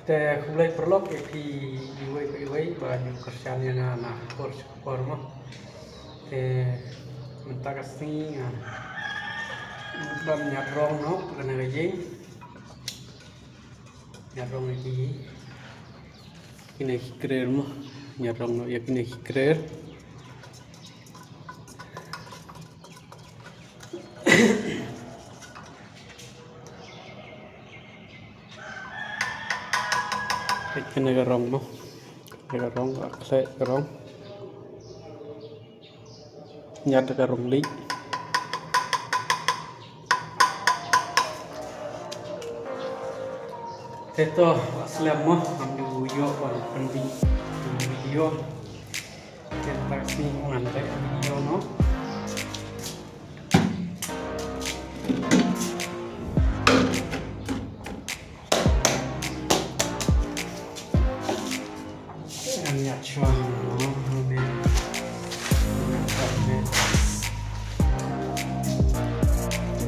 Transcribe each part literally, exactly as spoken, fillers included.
Te khublei paralok ïa phi iwei pa iwei ba ju kyrshan ïa nga na ka por sha ka por mo. Te mynta ka sngi nga ban ñiad rong noh kane ka ïing. Ñiad rong ïa ki, kine ki krer mo. Ñiad rong noh ïa kine ki krer. Peit kane ka rong mo. Kane ka rong, ka khleh ka rong. Ñiad ka rong lih. Te to, slem mo, ngam ju ïoh ban pynbit video. Te mynta ka sngi ngan leh video noh. Ngan ñiad shuwa noh, ne. Ngan ñiad shuwa ne.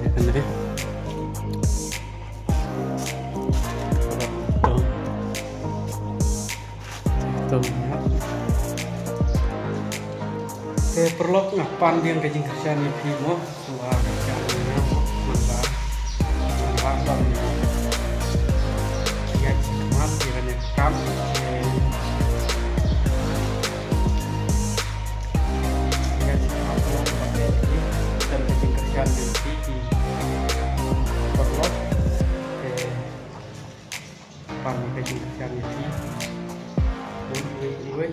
Ngan ñiad. Tong. Tong ñiad. Te paralok, nga pan biang ka jingkyrshan ïa phi mo. Shuwa ka jingkyrshan ïa nga mo. Nangta, nangta ban ïaid shakhmat ïa kane ka kam. Te ïaid shakhmat mo, kaba eh ki. Te ka jingkyrshan ïa phi ki paralok. Te pan ka jingkyrshan ïa phi. Iwei, iwei.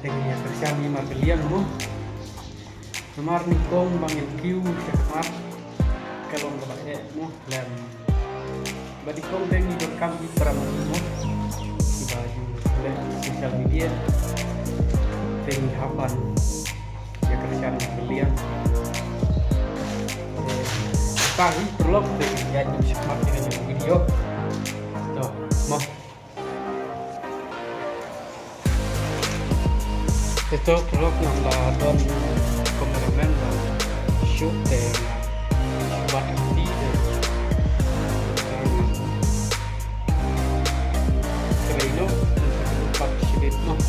Te ngin ïa kyrshan ïa mar ka liang mo. Namar nyngkong ba ngin kiew shakhmat ka long kaba eh mo, lem. Ba nyngkong te ngi donkam ki para mano mo, kiba ju leh social media. Te ngi hap ban ïa kyrshan ïa ka liang. Te, te hi paralok, te ïa ngi shakhmat ïa ka video. To, mo. Te to paralok, ngam la don cameraman ban shoot te, bat ti te. Trei noh, bat shibit noh.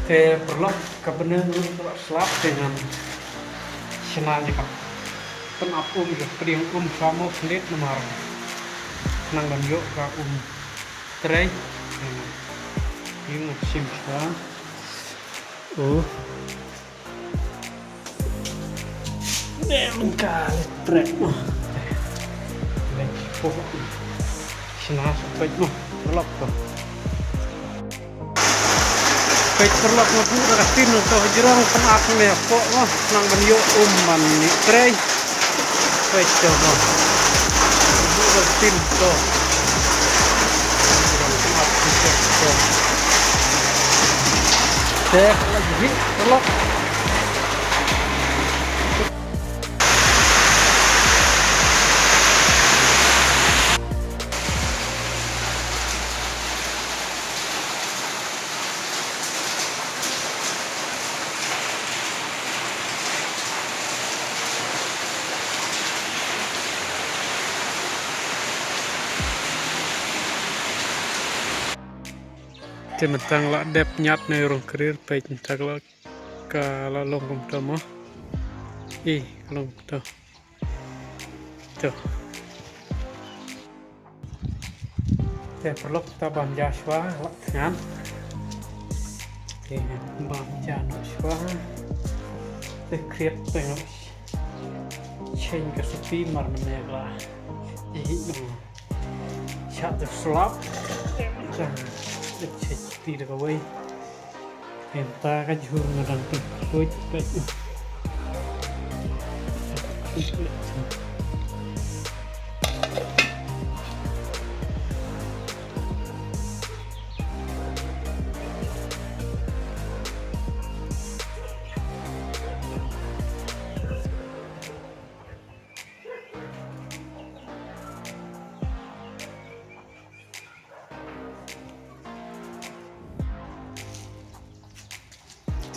Te paralok, ka bneng ruh ka la slap te ngan shna ïa ka pynap um, ïa ka pdiang um sha mo pynleit namar nang ban ïoh ka um trei. Ïa nga shim sha. Oh. Ne mynta leit pret mo. Leit pret. Shna sa peit mo. Paralok to. Peit paralok, nga buh da ka tin to hajrong, pynap ne hapoh mo. Nang ban ïoh um ban ïoh trei. Peit to mo. Buh da ka tin to. Pynap ne to. Te la jubit paralok. Te mynta nga la dep ñiad na i rong krir, peit mynta ka la, ka la long kumto mo. I, ka long kumto. To. Te paralok, ta bam ja shuwa, la thngan. Te bam ja noh shuwa. Te khriat te noh. Cheng ka supi mar mane la. Ihi noh. Shah te slap. Te cheng supi da kawei. Mynta ka jhur nga dang pynkhluit peit.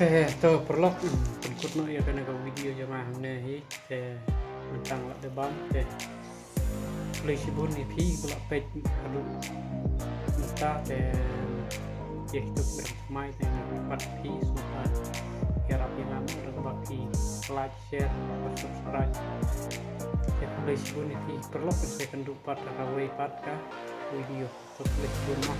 Te to paralok, pynkut noh ïa kane ka video jong nga hangne hi. Te mynta la dep bam te. Khublei shibun ïa phi ba la peit haduh mynta te. Ïa kito kiba dang thymmai te nga kyrpad phi sngewbha ïarap ïa nga mo, ba phi like, share, bad subscribe. Te khublei shibun ïa phi paralok, te kynduh pat ha kawei pat ka video. Khublei shibun mo.